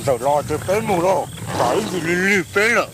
Ntawm los ces peb mus lauj, tsam ib ntsis lig lig peb lawm.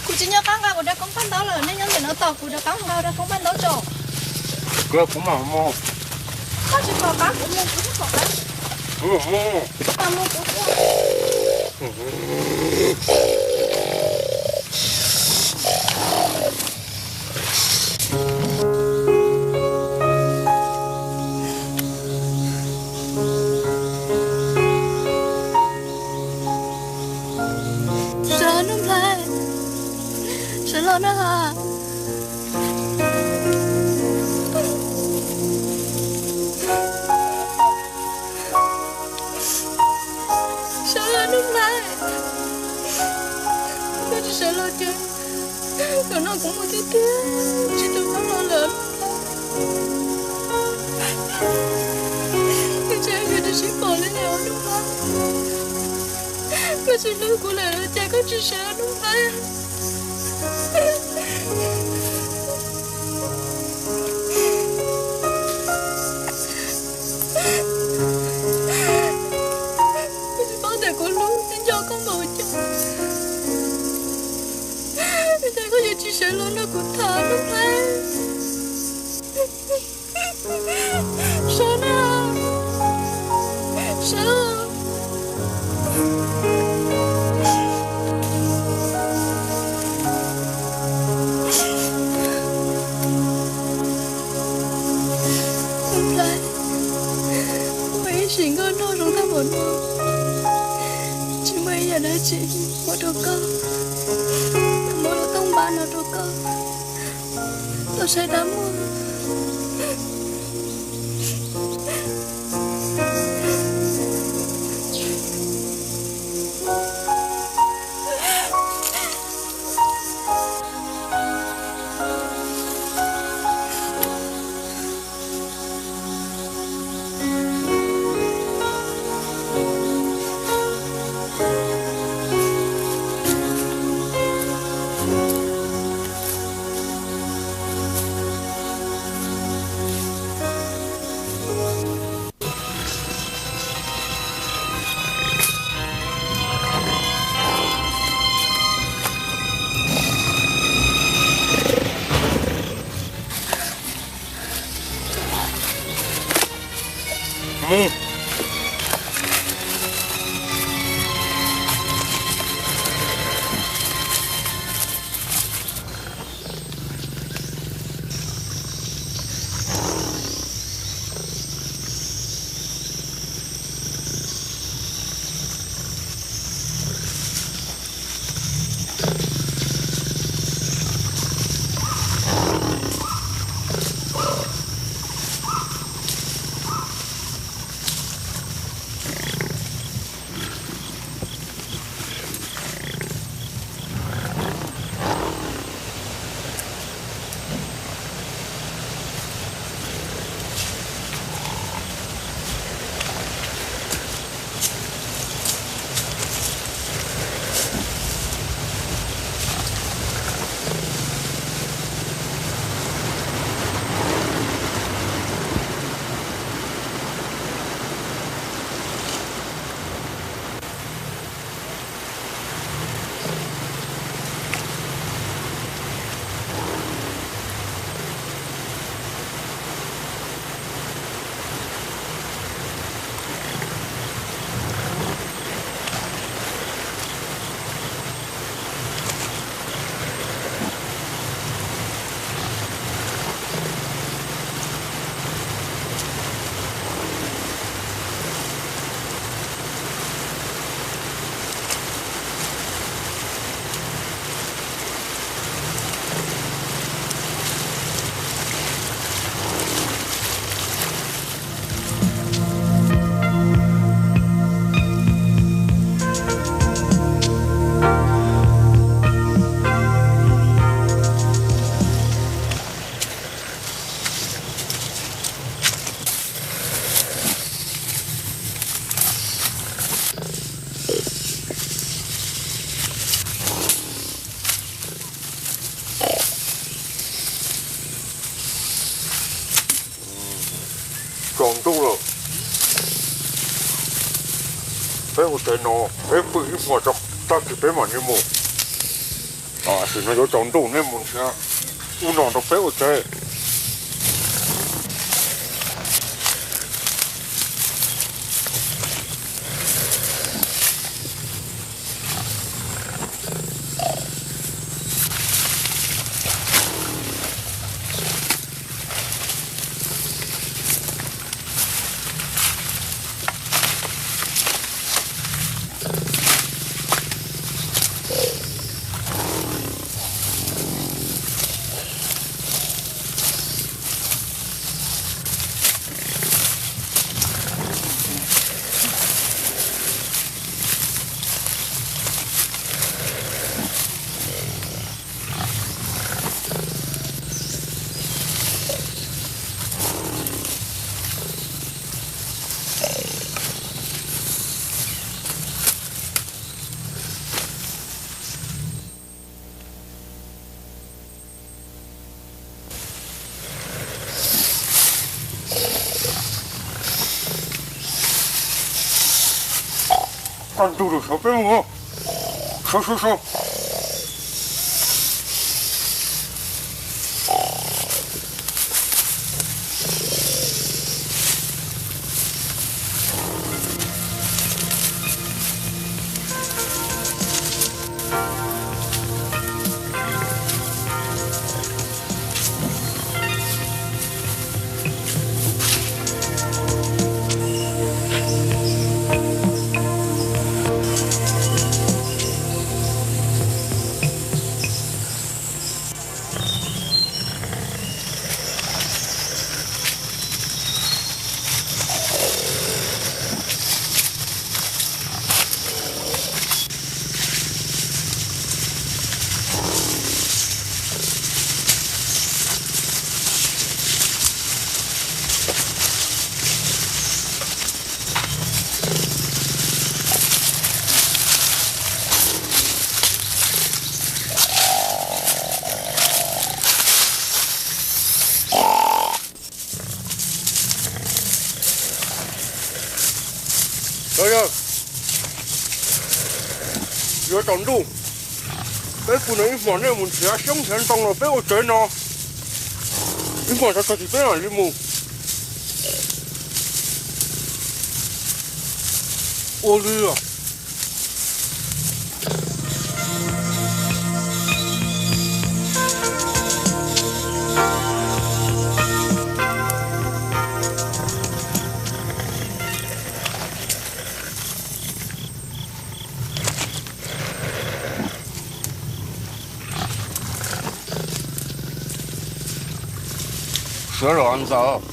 Kuv tsis nco qab nqa kuv rab koob paj ntaub lawm, nej nyob ntawm no tos kuv rov qab nqa rab koob paj ntaub tso. Kuv mam mus. Koj tsis pom qab kuv mus, kuv twb pom qab. Kuv mam mus. Koj mus kuv ua. Sawv Nuj Nplhaib, sawv los na. Sawv los Nuj Nplhaib, koj tsis sawv los ces zaum no kuv mus tiag tiag, tsis tau rov los lawm. Ntshe yuav tsis sib pom li lawm os Nuj Nplhaib. Koj tsis hlub kuv lawm los cas koj tsis sawv Nuj Nplhaib? Koj tsis paub tias kuv hlub thiab nco koj npaum cas, cas koj yuav tsis sawv los nrog kuv tham Nuj Nplhaib? Sawv na, sawv. Nuj Nplhaib, muaj ib sim nkauj nraug zoo tag npaum no, tsis muaj ib yam dab tsi muab rau koj, muab lub tooj npab no rau koj, tau saib dab muag. Peb ua tsev no, peb pw ib hmos tso, tag kis peb mam li mus. Tam sim no yuav tsaus ntuj, nej mus nrhiav ub no rau peb ua tsev. Kaj ntug rau saum peb mus, saum saum saum. Yog, yuav tsaus ntuj, peb pw no ib hmos, nej mus nrhiav xyoob nrhiav ntoo los peb ua tsev no ib hmos, tag kis peb mam li mus. Ua li os. Sawv los ntxawm,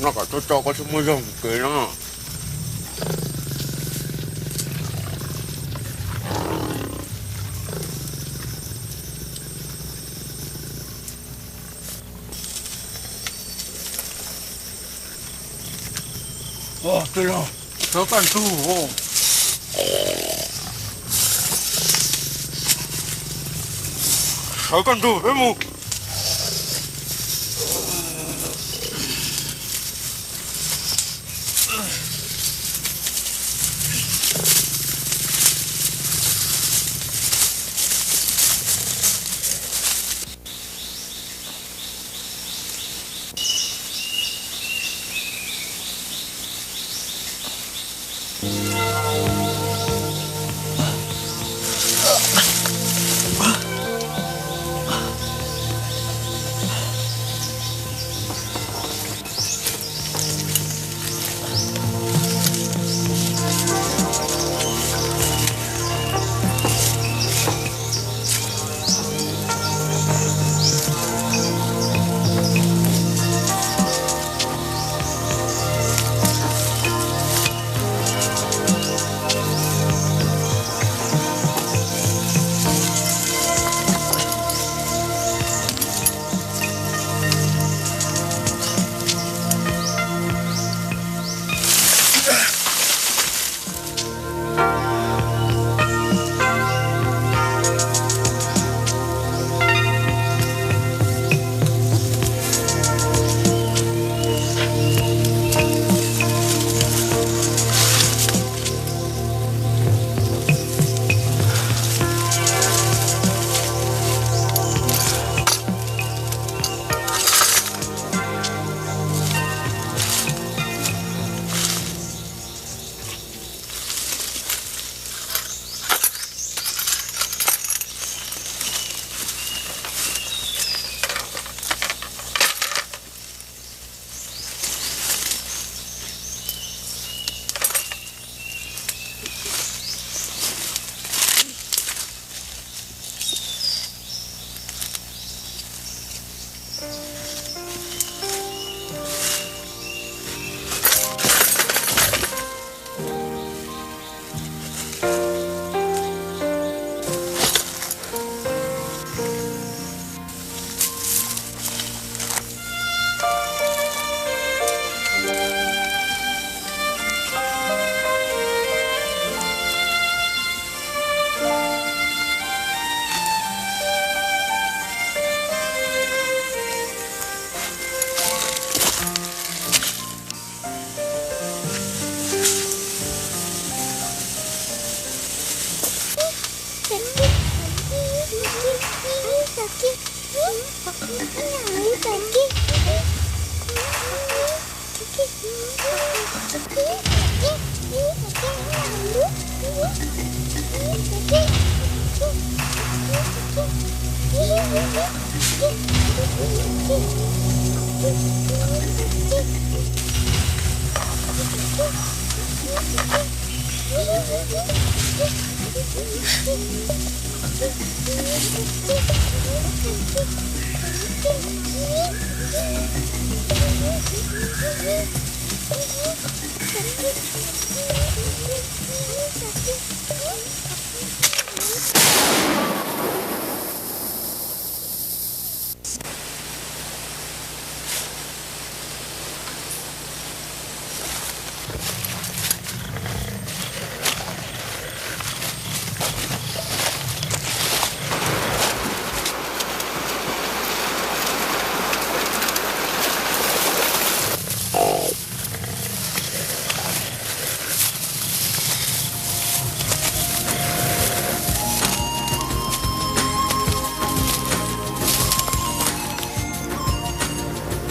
no kom tso tso koj tsis muaj zog mus kev no. Sawv kaj ntug, sawv kaj ntug peb mus.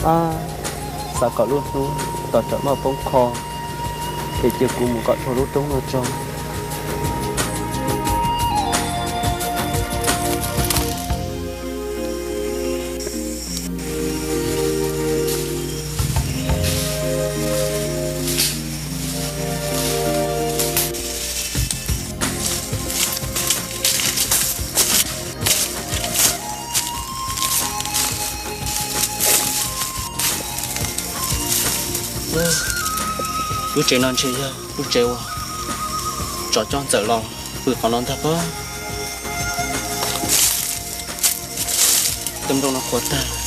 Ab, xav kom lub hnub tos tsam maj poob qho, es cia kuv mus kom dhau lub roob no tso. Lub tsev no ntshe yog lub tsev uas tsov coj Ntxawm los pw qhov no ntag pob. Tej nplooj no qhuav tag,